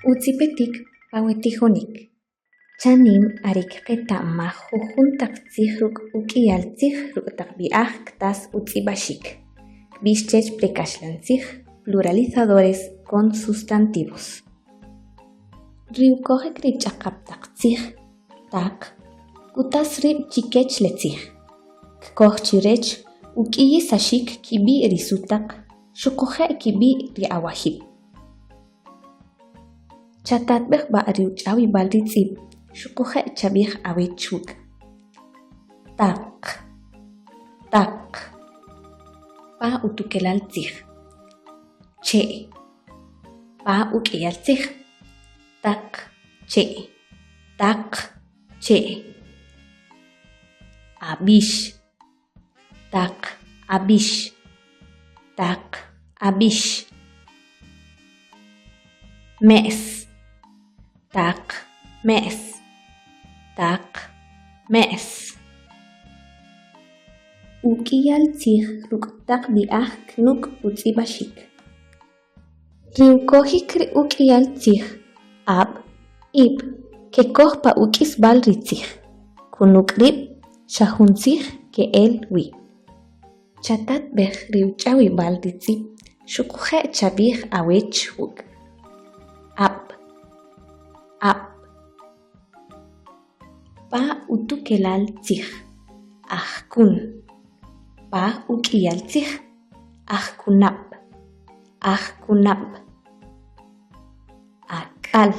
Utzipetik pa we tijonik. Chanim are kqeta'maj jujun taq tzij ruk' uk'iyal tzij ruk' taq b'i'aj ktas utz'ib'axik. Kb'ix chech prekaxlan tzij, pluralizadores con sustantivos. Ri ukojik ri ch'aqap taq tzij, taq, kutas rib' chi kech le tzij. Kkoj chi rech uk'iyisaxik kib'i' ri sutaq xuquje' kib'i' ri awajib'. Chatatb'ej b'a' ri uch'awib'al ri tz'ib' xuquje' chab'ij awech wuk'. Taq, taq. Pa utukelal tzij. Che'. Pa uk'iyal tzij. Taq che', taq che'. Ab'ix. Taq ab'ix, taq ab'ix. Me's, taq me's, taq me's. Uk'iyal tzij ruk' taq b'i'aj knuk' utz'ib'axik. Ri ukojik ri uk'iyal tzij, ab', ib', kekoj pa uk'isb'al ri tzij, kunuk' rib' xa jun tzij ke'el wi. Chatatb'ej ri uch'awib'al ri tz'ib' xuquje' chab'ij awech wuk'. Ab', ab'. Pa utukelal tzij, ajkun. Pa uk'iyal tzij, ajkunab', ajkunab'. Ak'al,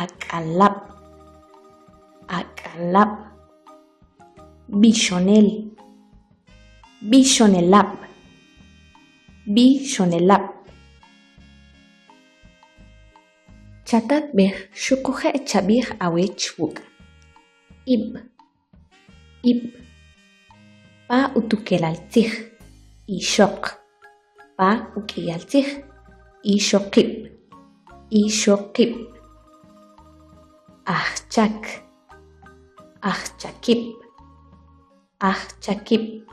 ak'alab', ak'alab'. B'ixonel, b'ixonelab', b'ixonelab'. Chatatb'ej xuquje' chab'ij awech wuk'. Ib', ib'. Pa utukelal tzij, ixoq. Pa uk'iyal tzij, ixoqib', ixoqib'. Ajchak, ajchakib', ajchakib'.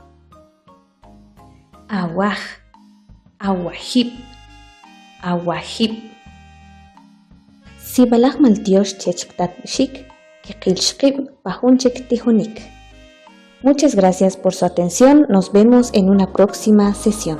Awaj, awajib', awajib'. Sib'alaj maltyox chech ktatb'xik kqilx qib' pa jun chik tijonik. Muchas gracias por su atención, nos vemos en una próxima sesión.